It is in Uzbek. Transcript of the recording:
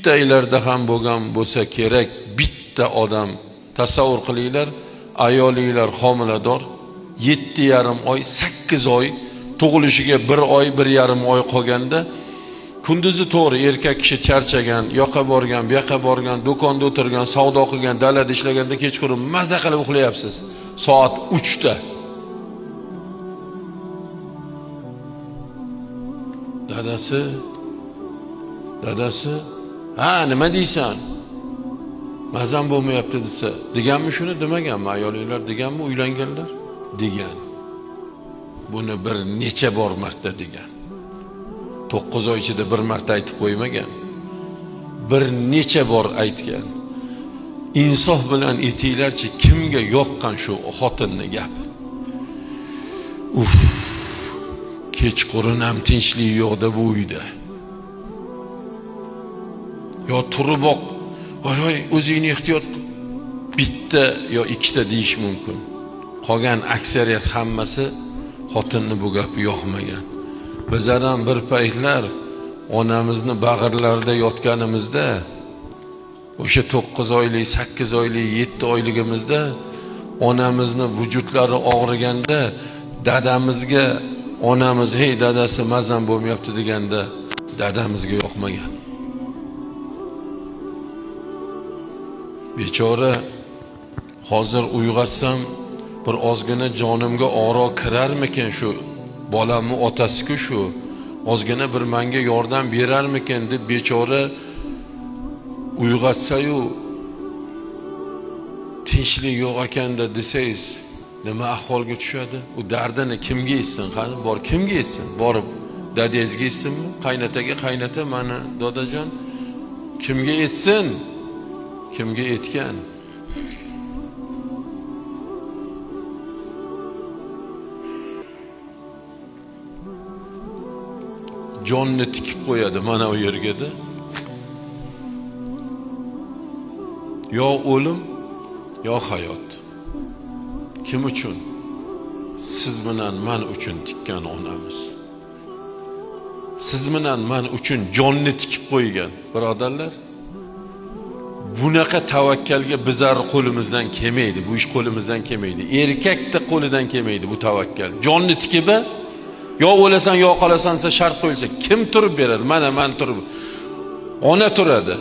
Bittanglarda ham bo'lgan bo'lsa kerak, bitta odam tasavvur qilinglar, ayolinglar homilador, 7,5 oy, 8 oy, tug'ilishiga 1 oy, 1,5 oy qolganda kunduzi to'g'ri erkak kishi charchagan, yoqqa borgan, bu yoqqa borgan, do'konda o'tirgan, savdo qilgan, dalada ishlaganda kechqurun maza qilib uxlayapsiz. Soat 3da. Dadasi, dadasi, ha nima deysan? Mazam bo'lmayapti desa, deganmi shuni, demaganmi? Ayollar deganmi, uylanganlar? Degan. Buni bir necha bor marta degan. 9 oy ichida bir marta aytib qo'ymagan. Bir necha bor aytgan. Insof bilan aytinglarchi, kimga yoqqan shu xotinni gapi? Uf. Kechqurun ham tinchlik yo'qda bu uyda. Yo turiboq, voy voy o'zingni ehtiyot qil. Bitta yo ikkita deyish mumkin. Qolgan aksariyat hammasi xotinni bu gapi yoqmagan. Bizlar ham bir paytlar onamizni bag'irlarida yotganimizda, o'sha 9 oylik, 8 oylik, 7 oyligimizda onamizni vujudlari og'riganda dadamizga onamiz hey dadasi mazam bo'lmayapti deganda dadamizga yoqmagan. Bechora hozir uyg'atsam bir ozgina jonimga og'riq kirarmikin, shu bolamni otasi-ku shu, ozgina bir menga yordam berarmikin deb bechora uyg'atsa-yu tinchlik yo'q ekanda desangiz nima ahvolga tushadi? U dardini kimga aytsin? Qani bor kimga aytsin? Borib dadangizga aytsinmi? Qaynataga, qaynata mani dodajon kimga aytsin? Kimga aytgan? Jonni tikib qo'yadi mana u yerga-da. Yo o'lim, yo hayot. Kim uchun? Siz bilan men uchun tikkan onamiz. Siz bilan men uchun jonni tikib qo'ygan, birodarlar. Bunaqa tavakkalga bizlar qo'limizdan kelmaydi, bu ish qo'limizdan kelmaydi. Erkakda qo'lidan kelmaydi bu tavakkal. Jonni tikib, yo o'lasan, yo qolasan desa shart qo'yilsa, kim turib beradi? Mana men turib. Ona turadi.